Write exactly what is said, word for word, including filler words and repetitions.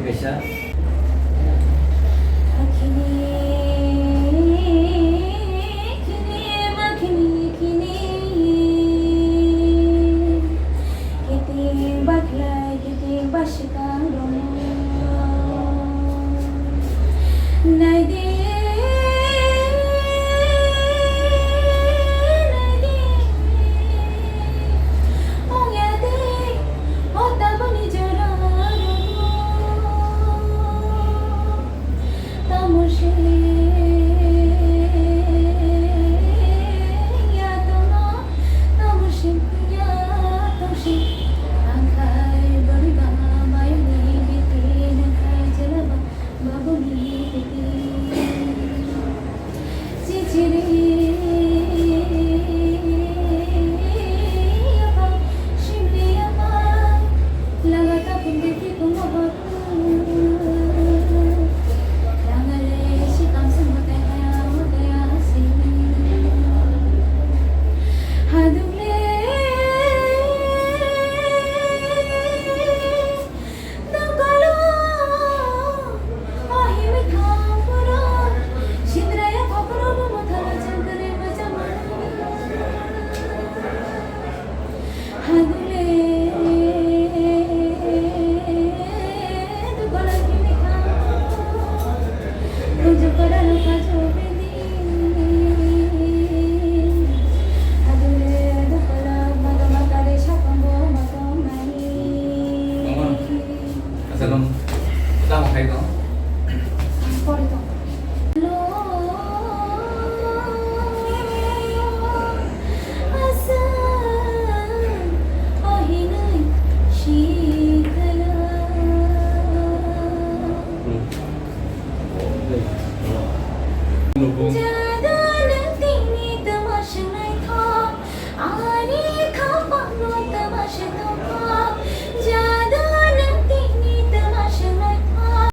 Kaisa. Khini, khini, ma khini, khini. Kiting bakhlai, kiting basikang rong. Naidi, naidi, ong yadi, o tabani jora rogo. Tamo se ya tono, tamo se ya to se. Ang khai bari ba mayuni biti, nang khai jela ba babuni biti. Chichiri apa, shimli apa, lama tapun biti kumohor. Acha, nung tamo khai tong? Pori tong.